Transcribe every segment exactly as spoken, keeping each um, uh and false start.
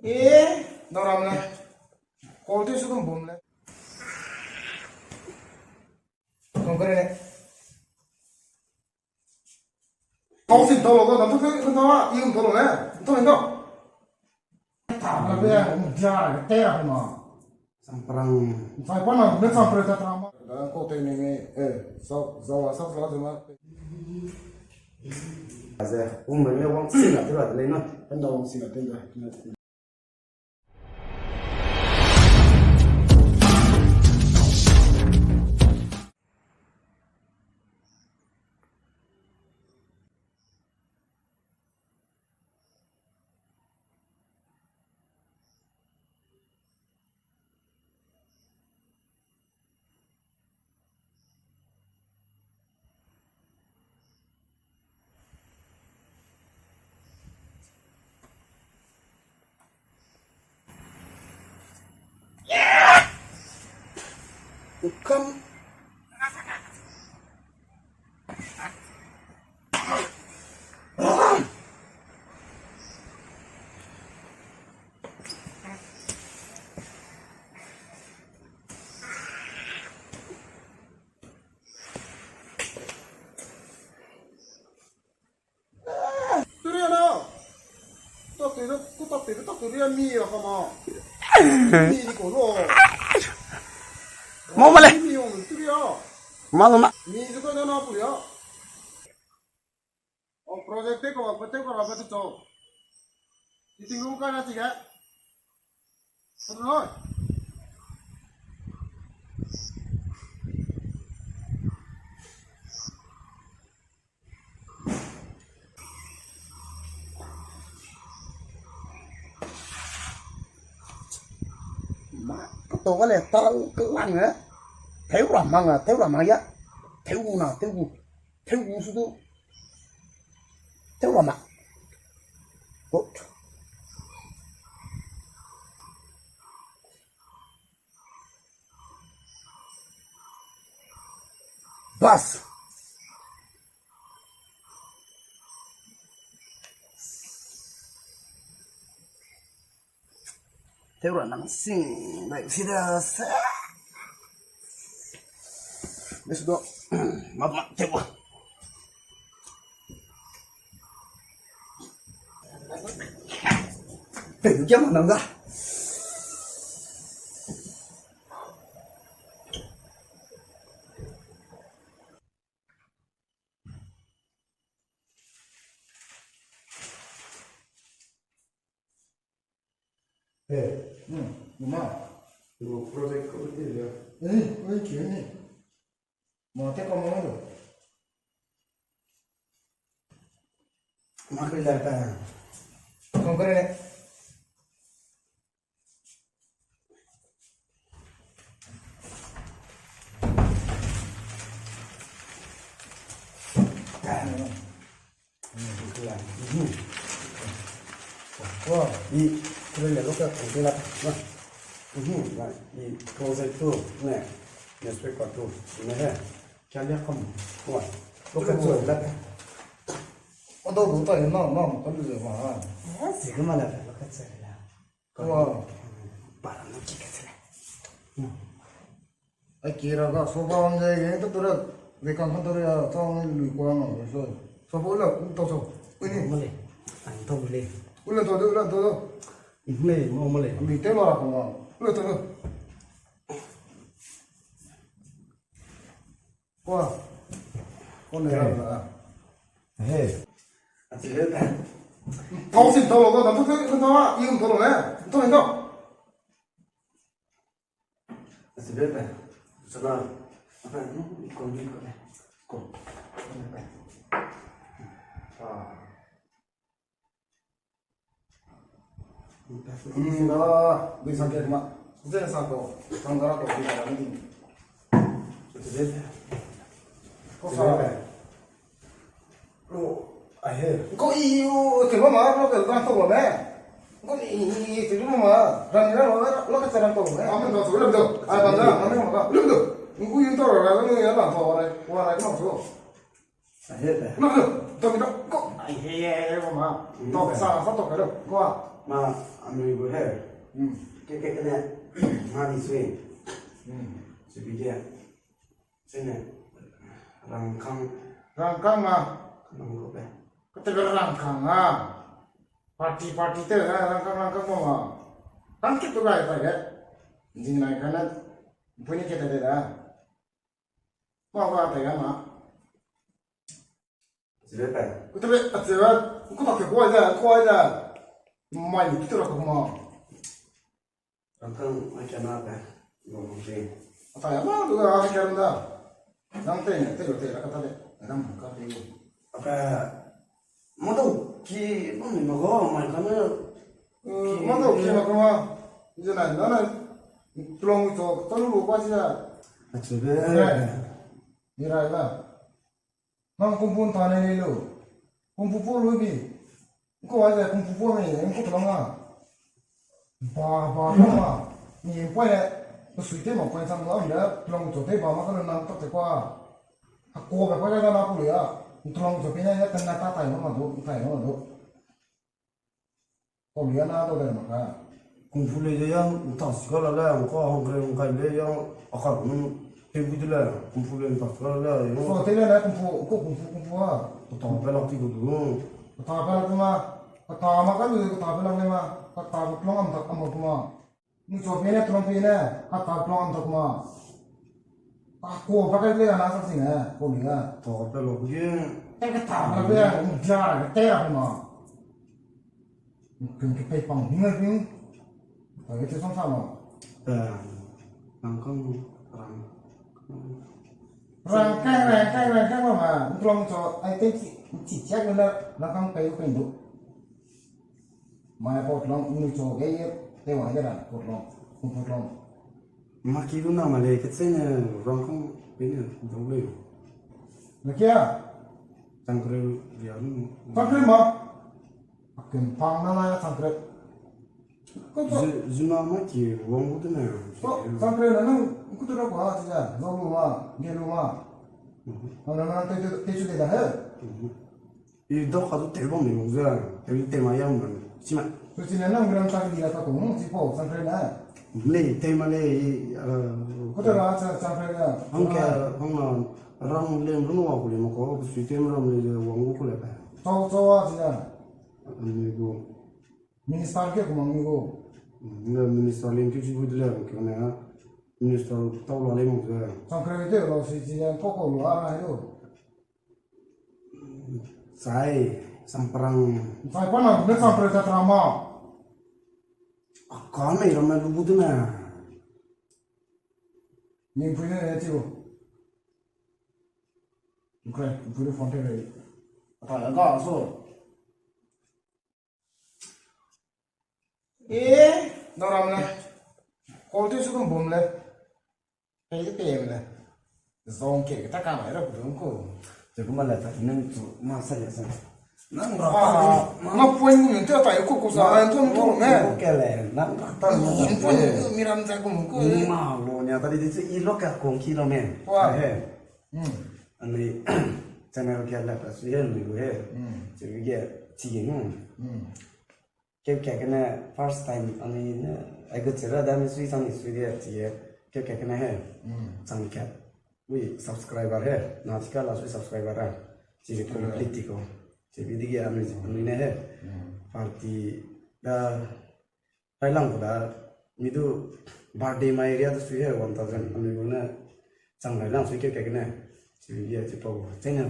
Eh, dau ram le. Quality su dum bum le. Kong kare. Kau sin tau lo, dam tu tu tu na, i um tau lo ne. Tu ni tau. Ta na be, um ja, te ra ma. Samprang. Sai pa na, ne samprang ta ta ma. Da ko te ni ni, eh, so, so, so, so, so ma. Aze, um me wang sin na tu ra le na. Pen da wang sin na tu ra. Ukam. Turia na. Tok tui, ku tok tui, tok tui ria mi ya kama. Mi ni ko lo. Mau ma le. Mi ong turia. Mau ma. Mi zu ko na na puria. O project te ko, ko te ko ra ba tu to. Meeting room ka na ti ga. Sir Roy. Ma, ka to ga le, ta lang, lang, eh. Teu ra mang, ah, teu ra mang ya. Teu gu na, teu gu. Teu gu su du. Teu ra ma. Good. Bas. Teu ra nang sing, bai si da se. Be su do. Ma ma teu. Teu kia ma nang da. Eh, hmm, mama. Lu project ko ti le. Eh, oi, ki ni. Ma te ko ma lo. Ma ke la ta. Kong kare. Wah, i, kira le loka kong te la. Wah. Mhm, wah, i project tu, ne, ne spek pa tu, ne he. Kya le kam, wah, loka tu la. Odo bu ta ni na, na, ka lu ze ma. Eh, zi ke ma la, loka tu la. Wah. Para na ki ka tu la. Ai, kira ga, sofa wang ze, ge, ta tu ra, ge kang kan tu ra, ta wang lui kuang a, so. Sofa ula, ta so. Ui ni. Male. Ai, ta male. Ula ta de, ula ta de. Male, ma male. Lui te la ra kong a. Ula ta de. Kua. Kua ne ra na. He. Tau sin tau lo, ta tu tu ta, i um tau lo ne. Tau ne tau. Asi bebe. Sana. Apa, hmm, ikon, ikon, eh. Ikon. Ah. Hmm, da, di sang ke ma. Zen sang ko, sang gara ko, di gara ni. Asi bebe. Ko sa. Lo, ahe. Ko i, o, te mama, lo ke rang to me. Ko i, i, i, te mama, rang ra lo, lo ke rang to me. Amen da, lo do. Ai, bang da, amen da, lo do. Ngu yin to ra, lo ya la to ra, wa ra ma so. Ahe te. Lo do, to mi do, ko. Ai, he, he, he, mama. To sa, sa to ka lo, ko. Ma, anui gu he. Hmm. Ke, ke, kene, ma ni sui. Hmm. Sui bi ge. Sene, rangkang. Rangkang ma. Rangkang pe. Kete be rangkang a. Party, party te, rangkang, rangkang mo ma. Kan ke tu gai ta ge. Jing nai kan na. Puni ke te de da. Kua kua te ga ma. Zibe pai. Ku te be, a zibe, ku ta ke kua da, kua da. Mai ni tu ra ko ma. Rangkang ai ka na pai. Lo mo de. A ta ya ma, tu ga ai ka da. Nang te ne, te lo te ra ka ta de. Nang ka te. Apa, Madau ki bam ni ma ga, mai ka na. Madau ki ma ka ma. Zena, na na. Tulong to, tolu lu kwa sia. Achu be. Ni rai la. Nang kumpun ta ne lo. Kumpu pu lu bi. Ko ai le kumpu pu me, ko tulong a. Ba, ba, ba, ba. Ni poi le, ko sui te ma poi sam lo, ni da, tulong to te ba ma ka na ta te kwa. A ko ba kwa na ku ya. Tulong to pe na ya, kan na ta tai ma do, tai ma do. Ko lu ya na do de ma ka. Kung fu le ya, ta si ka la le, ko hong kre hong kai le ya, a ka nu, te bu de le, kung fu le ta si ka la le, ya. So te le na kung fu, ko kung fu, kung fu a. Ko ta pe lak ti ko du. Ko ta pe lak ma, ko ta ma ka lu, ko ta pe lak le ma, ko ta ko tulong am ta am ko ma. Nchu pene, tulong pene, ka ta plan ta kuma. Ta ko pa kai le na sa sing e, ko mi ga. Ta pe lo ge. Te ka ta pa le, ja, te ra kuma. Kun ke pe pang, hing hing. Ta ke te song sa ma. Eh, rangkang, rang. Rangkang, rangkang, rangkang ma. Tulong cho, ai te chi, chi chak na, rangkang pe ko pe du. Mai pot long, nui cho ge ye, te wang de ra, pot long, kum pot long. Ma ki lu na ma le, ke che ne, rangkang, pe ne, dau le. Na kia? Changkre, ya lu. Changkre ma? Ken pang na na ya changkre. Ko to. Zu-, zuna ma ki, wang bu de ne. Ko, changkre na nang, ku to ra ko ha, chi ja, zau lu ma, ge lu ma. Mhm. Ang na na, te, te, te chu de da he. Mhm. I dau ka du tew bam ni lu ze, tew, tew ma yang bam, chi ma. Su chi ne nang gram tak di la ta kung, chi pau, changkre na. Le, tew ma le, i, uh, ko te ra, cha, changkre na. Hang ke, hang na, rang lem ru wa ku le ma ko, sui tew ma ram le, wang gu ku le pe. Chau, chau wa, chi na. Ni gu. Minister ke ku mang ni gu. Ni minister lem ke chi gu de le, ke ne, minister tau la le ma ze. Changkre te lo, sui chi ne, ko ko lu a na lu. Sai, samprang. Sai pa na, ne samprang ta tra ma. Ka mei ram na lu bu de na. Ni pui ne ne ti o. Okay, pui ne phone te re. Ata ya ga so. E, dau ram le. Call te su kum bum le. Pei te pei le. Zong ke ta ka mai ra ku dong ko. Te ku ma le ta nang tu ma sa ya sa. Nang ra ta. Ah, ma point gu te ta ku ku sa ran thon ko me. Ke le, nang ra ta. Point mi ram ta ku ku. Ma lo nya ta di di i lo ka kong ki lo me. Wa. He. Hmm. Ani channel ke la ta su ye ni gu he. Hmm. Che ge chi ge no. Hmm. Keu ka kene first time ani ne, ai gu chira da mi sui sang ni sui de, chi ye, keu ka kene he. Mm. Chang kat. Ui, subscriber he. Na chika la sui subscriber a. Chi ye complete ti ko. Chi bi di ge ami, ami ne he. Mm. Party da, pai lang ko da, mi du birthday mai area da sui he one thousand. Ami gu ne, chang rai lang sui keu ka kene. Chi bi ye, chi pau. Chene.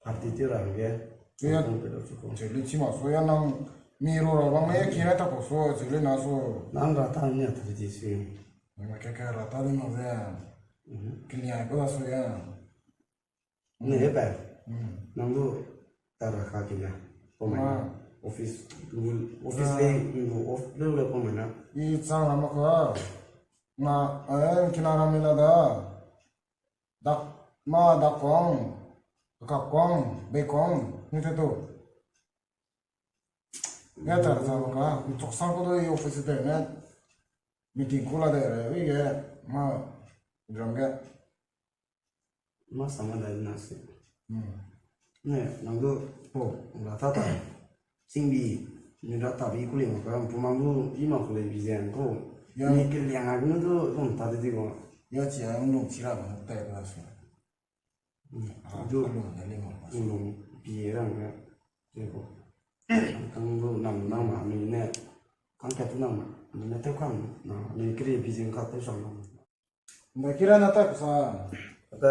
Party ti ra hangge. Tuya. Kong pe da chu ko. Chele chi ma so ya nang mi ro ra bang le ki ra ta ko so, chele na so. Nang ra ta ni a ta di si. Nang ke ke ra ta di no ze. Mhm. Kini ai ko da so ya. Ne he pe. Hmm. Nang du ta ra ka ki na. Ko mai na. Ah. Office, office le, ngu off le le ko mai na. I chang ra ma ko. Na, eh, kina ra mi na da. Dak, ma dak kong, kak kong, bei kong, ni te tu. Ya ta ta ka, chok sang ko do office te ne. Meeting kula de re, wi ge, ma, drum ge. Ma sama da na se. Hmm. Ne, nang du, po, la ta ta. Singbi. Ni da tabi ku le ma ka, pu mang du, i ma ku le bi zen ko. Ya. Ni ke liang a gu du, kum ta de di ko. Ya, chi a, nung chi ra ba, tai ba su. Ah, du, nung na le ma. Nung bi rang ga. Te ko. Kang du nam nam ma, mi ne. Kang ka tu nam ma, mi ne te kang na, mi kri bi zen ka te sang na. Nda kira na ta kusa. Ta,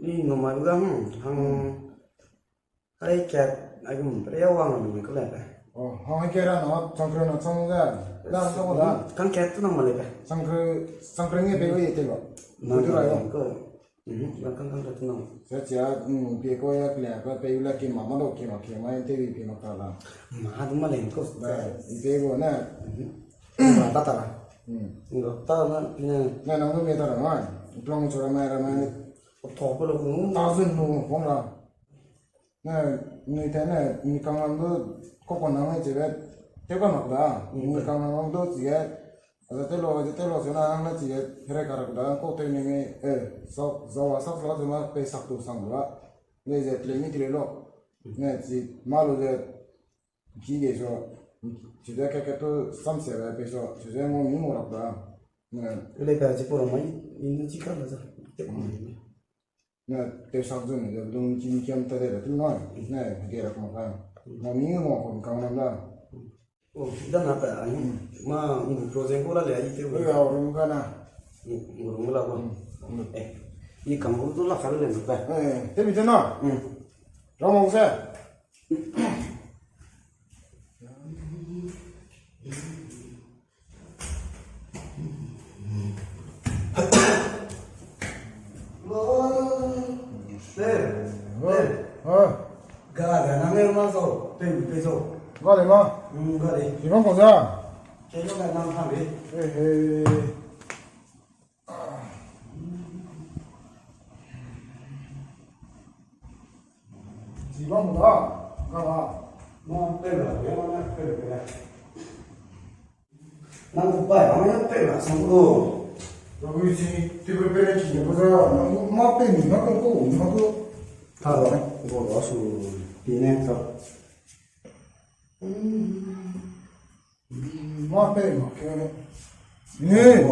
ni no ma ga, hmm, hang, kai kat, ai gum, pre ya wang mi ko le pe. Oh, hang kira na, changkre na chang ga. Da, chang da. Kang kat tu nang ma le pe. Changkre, changkre nge pe ye te lo. Nang tu ra yo. Ko. Mhm, nang kang kang kat tu nang. Sa chia, mm, pe ko ya kle, pe pe la ki ma ma lo ki ma ki ma te wi pe ma ta la. Ma du ma le ko. Ba, i pe go na. Mhm. Ma ta ta la. Hmm. Ngo ta na, pine. Na nang du me ta ra mai. Plong chu ra mai ra mai. Thok pe lo ku. Ta zun lu pong ra. Na, nui te na, nui kang lam du, ko ko nang ne chibe. Te ko mak da. Hmm. Nui kang lam du chige. Aza te lo, aza te lo, chu na nang ne chige. Here ka ra da, ko te ni me, eh, so, zo wa sak lo chu ma pe sak tu sang da. Ne ze tle mi tle lo. Ne chi, ma lo ze. Ki ge so, chide ke ke tu samsia be pe so, chide ngo mi mo rak da. Ne. Ele pe chi pura mai, ni chi kra da za. Te ko mai. Ne, te sak zun, de dung chi ni kiam ta de, de tu na, ne, ge rak ma ka. Ngo mi mo ko kang nam da. Oh, da na pe, ai. Ma, ngu project ko la le, ai te. Ui, au rum ka na. Ngu rum la ko. Hmm. Eh, i kang ko tu la ka le pe. Eh, te mi te na. Hmm. Ram mo se. Ga, ga, nang ne ma so, pe, pe so. Ga le ma? Mm, ga le. Ibang ko za? Ke lo ga nang ha le. Eh, eh. Ji bam da, ga ba. Nang pe la, ya nang pe la. Nang ku pai, nang ya pe la, sang ko. Nang ku ji, ti pe pe la ji, ko za, nang ku ma pe ni, nang ku ko, nang ku. Ta ba, ko ba su, pi ne ka. Ma pe ma ke. Ni.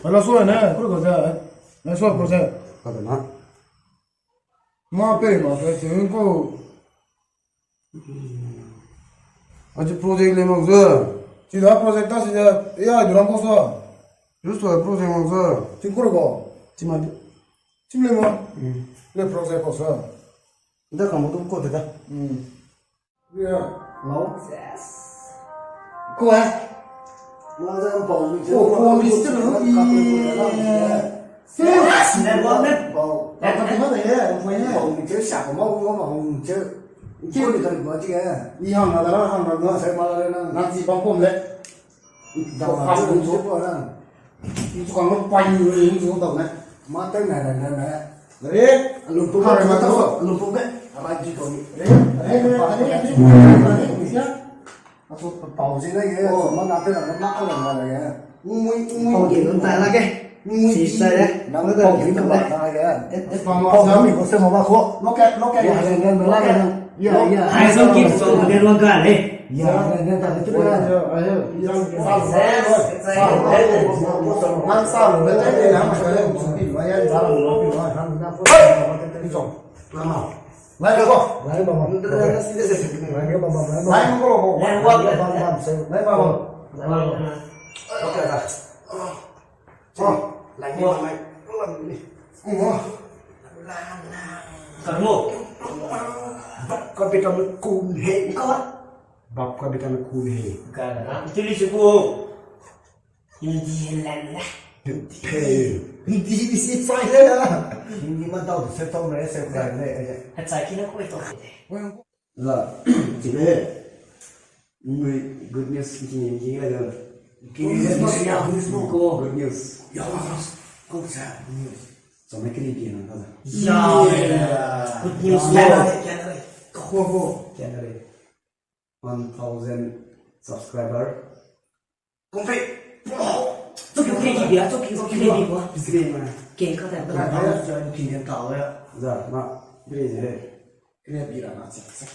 Ala so ne, ko ko za. Na so ko za. Ka na. Ma pe ma ke, ting ko. Aji project le mak ze. Chi da project ta si ze, ya, duram ko so. Just project mak ze. Ting ko ko. Chi ma. Chi le ma. Hmm. Le project ko so. Da kam tu ko de da. Hmm. Ya. Lau. Yes. Ko, eh? Ko, ko, list lo, i. Yes. Ne, ne, bau. Ya, ka tu ma de, ya, ko, ya. Bau, mi che sa ko ma, ko ma, mi che. Ko ni ka ni ma che, ya. I hang na da, hang na da. Sa ma da na. Na chi bang ko le. Da, ko, ha, ko, ko, ko, na. Nchu kang lu pai ni lu nchu dau ne. Ma tei na na na na. Re. Lu pu ka ma tau. Lu pu be. Rai ji ko ni. Re. Re re re re. Sia. A so pau ji na ye. Ma na tei na ma ka la na ye. Mui mui. Pau ji lu tai la ke. Mui si sai re. Na ma pau ji na ma na ye. Pau na mi ko se ma ba ko. Loke loke. Ya ya ya. Ya ya. Hai so ki so de lo ga le. Ya, ya, ya, ya, ya, ya. Bap ka beta me kun he. Bap ka beta me kun he. Ka na, tili si ko. Hindi lan la. Hindi. Hindi ni si sai le la. Hindi ma dau se tau me se kai le. Ha chai ki na ko to. La, chile. Ngui good news ki ni ki la. Good news ya, good news ko. Good news. Ya, ko sa good news. So me kini bi na ka. Ya. Good news. Ko ko. One thousand subscriber. Kung fei. Choki, choki, choki, choki, choki, choki. Bisri ma. Ke ka ta. Ka ta, choki ne ta ya. Za, ma. Bri je. Kria bira na, sak, sak.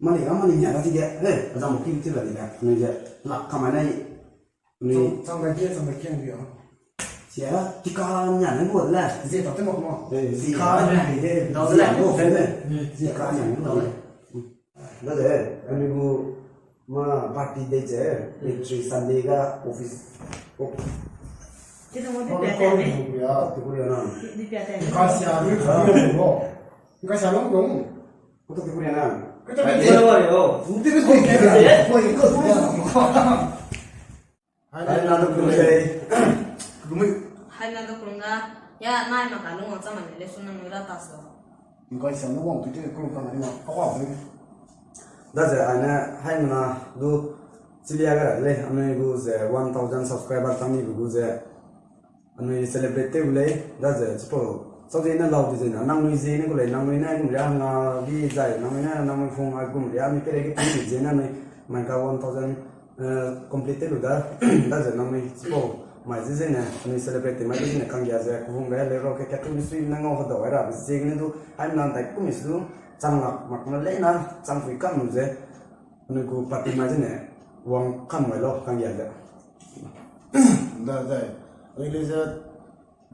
Mani ga mani nia ga tige, he, azang mo ki ti la di ga, ni je, lak ka mai nai, ni. Chang, chang da ge, chang da ge, ni ya. Sia, ti ka nia ne bo le. Zie ta te mo mo. Eh, zie ka nia ne, he, da zie le, mo, he, he. Zie ka nia ne bo le. Daze, anui gu ma party day ze, Victory Sunday ga office. Oh. Kita mo di pia tane. Ya, tu kuria na. Di pia tane. Kasia, ni kasia mo. Ni kasia mo, mo. Kutu kuria na. Kutu kuria na. Kutu kuria na. Hai, hai, na du kelung dei. Hai, na du kelung da. Ya, nai ma ka lung wang chang ma le, sun na nui ra ta so. Ngai sa na wang tu te kelung ka na ni ma. Ka wa bu. Daze, ai ne, hai na du, chilia ga le, anui gu ze one thousand subscriber tang ni gu ze. Anui celebrate tew lei, daze, chipau. Sau ze na lau di ze na, nangnui ze ne gu lei, nangnui ne gum ria nga di zai, nangnui ne, nangnui phung a gum ria, anui kere ge tu ze na, anui, mai ka one thousand, eh, complete te lu da, da ze nangnui, chipau, mai ze ze ne, anui celebrate te mai ze ne, kanggia ze, kuhung ge, le ro ke, ke tu ni sui na ngau ho da, ra, ze ne du, hai na dai ku mi su, chang lak, mak na le na, chang kui kam ze, anui gu party mai ze ne, wang kam mai lo, kanggia ze. Da zai, anui le ze,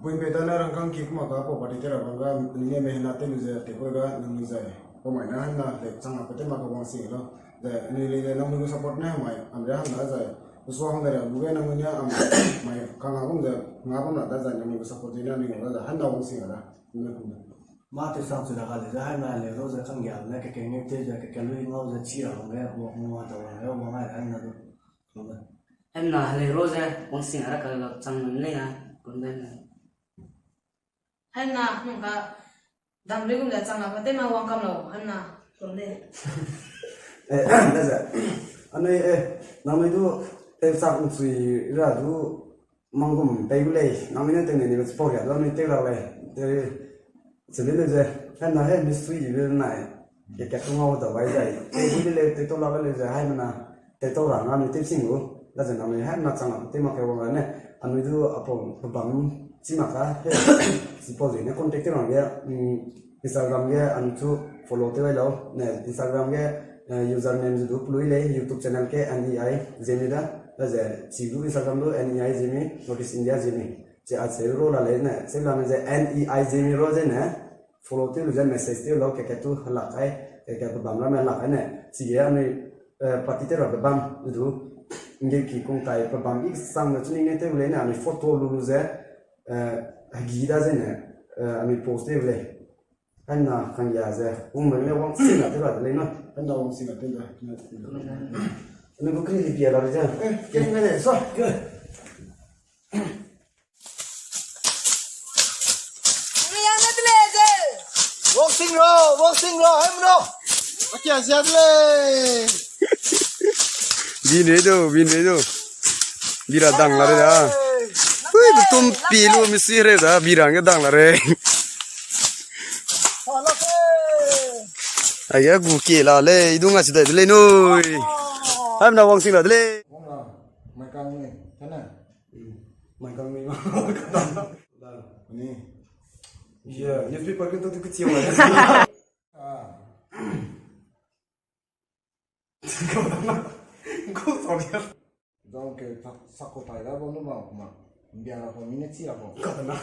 Bui pe ta na rangkang ki kuma ka pau party te ra bang ga, ni ne me na te lu ze te ko ga nang ni zai. Pau mai na han na le chang a pe te ma ka wang sing lo. Ze ni le ze nang ni support na mai, am re han da zai. Usua hang da ra bu ge nang ni am mai ka nga bam ze, nga bam na da zai nang ni support de na ni da zai han da wang sing da. Ni ku. Ma te sang chu da ga le ze han na le ro ze kanggia ne ke ke ne te ze ke ke lui ngau ze chi ra bang ge, wa ngau ta wa ge, wa ngai han na du. Hemna, helei ro ze, wang sing ara ka lo chang nun lei na, kun den na. Hemna, nung ka, dam lui gum ze chang la, pa te ma wang kam lo, hemna, kun de. Eh, da ze. Anui, eh, nangnui du, te sak nsui ra du, Mangum tei gu lei, nangnui ne tei ne ni ba chipau ria, nangnui tei la lei, tei, chili le ze, hemna he mi sui ibe nai, ke ke tu ngau da wai zai, tei gu le tei tau la le ze, hai mana, tei tau ra nangnui tei sing gu, la ze nangnui hemna chang la, tei ma ke wang la ne, anui du apau, pebam, chi ma ka, he, chipau zui ne contact te wang ge, mm, Instagram ge anchu follow te wai lau. Ne Instagram ge, eh, username zu du pului lei, YouTube channel ke N E I Zeme da. Da ze chi du Instagram du N E I Zeme, North East India Zeme. Che a che ro la lei ne, che la ne ze N E I Zeme ro ze ne, follow te lu ze message te lau ke ke tu lak ai, ke ke pebam la me lak ai ne. Chi ge anui, eh, party te ra pebam du. Nge ki kung tai pebam i sang ne chu ni ne te lei ne, anui photo lu lu ze, eh, hagi da ze ne, eh, anui post te lei. Hemna kanggia ze, ung me le wang sing la te la de lei na. Hemna wang sing la te la. Anui gu kri di pia la de ze. Eh, ke me le, so. Wang sing ro, wang sing ro, hemna. Akia sia de lei. Bin re do, bin re do. Bira dang la re da. Ui, betum pi lu mi si re da, bira nge dang la re. Ai, ya gu ke la le, i du nga si dai de lei nui. Hemna wang sing la de lei. Mai kang ni, tana. Mai kang ni ma. Ni. Yeah, newspaper ke to tu ke chi wa. Ah. Zong ke sak, sak ko tai da bam lu bam kuma. Mbia la ko, mi ne chi la ko. Ka na.